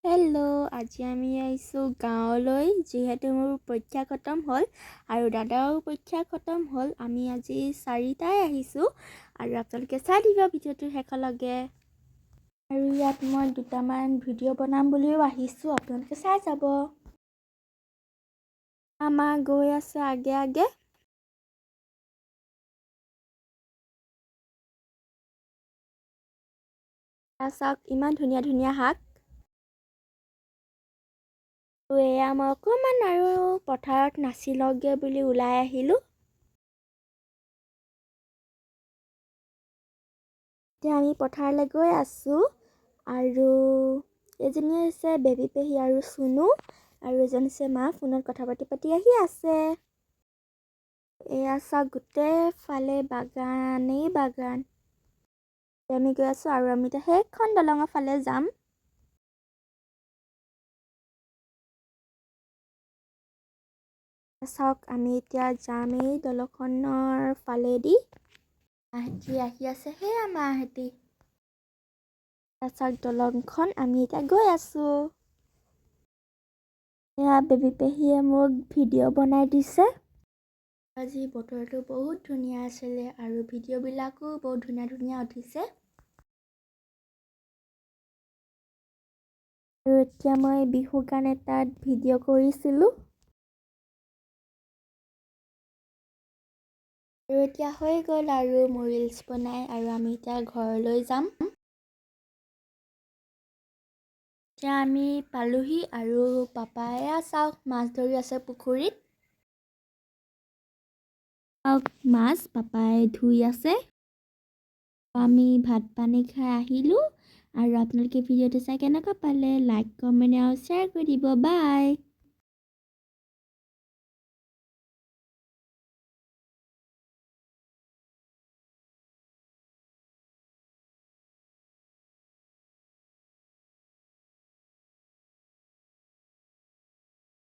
Hello', আজি আমি আহিছোঁ গাঁৱলৈ। যিহেতু মোৰ পৰীক্ষা খতম হ'ল আৰু দাদাও পৰীক্ষা খতম হ'ল, আমি আজি চাৰিটাই আহিছোঁ আৰু আপোনালোকে চাই দিব ভিডিঅ'টো শেষলৈকে। আৰু ইয়াত মই দুটামান ভিডিঅ' বনাম বুলিও আহিছোঁ, আপোনালোকে চাই যাব। আমাৰ গৈ আছে আগে আগে। চাওক, ইমান ধুনীয়া ধুনীয়া শাক। এয়া মই অকণমান আৰু পথাৰত নাচি লওঁগৈ বুলি ওলাই আহিলোঁ। এতিয়া আমি পথাৰলৈ গৈ আছোঁ আৰু এজনী হৈছে বেবী পেহী আৰু চুনু আৰু এজন হৈছে মা, ফোনত কথা পাতি পাতি আহি আছে। এয়া চাওক, গোটেইফালে বাগানেই বাগান। আমি গৈ আছোঁ আৰু আমি এতিয়া সেইখন দলঙৰ ফালে যাম। চাওক, আমি এতিয়া যাম এই দলংখনৰ ফালেদি। মাহঁতি আহি আছে, সেয়া মাহঁতি। চাওক দলংখন, আমি এতিয়া গৈ আছোঁ। এয়া বেবী পেহীয়ে মোক ভিডিঅ' বনাই দিছে। আজি বতৰটো বহুত ধুনীয়া আছিলে আৰু ভিডিঅ'বিলাকো বহুত ধুনীয়া ধুনীয়া উঠিছে। আৰু এতিয়া মই বিহু গান এটাত ভিডিঅ' কৰিছিলোঁ। আৰু এতিয়া হৈ গ'ল আৰু মোৰ ৰিলচ বনাই আৰু আমি এতিয়া ঘৰলৈ যাম। এতিয়া আমি পালোহি আৰু পাপাই চাওক মাছ ধৰি আছে পুখুৰীত। চাওক, মাছ পাপাই ধুই আছে। আমি ভাত পানী খাই আহিলোঁ আৰু আপোনালোকে ভিডিঅ'টো চাই কেনেকুৱা পালে লাইক, কমেণ্ট আৰু শ্বেয়াৰ কৰি দিব। বাই।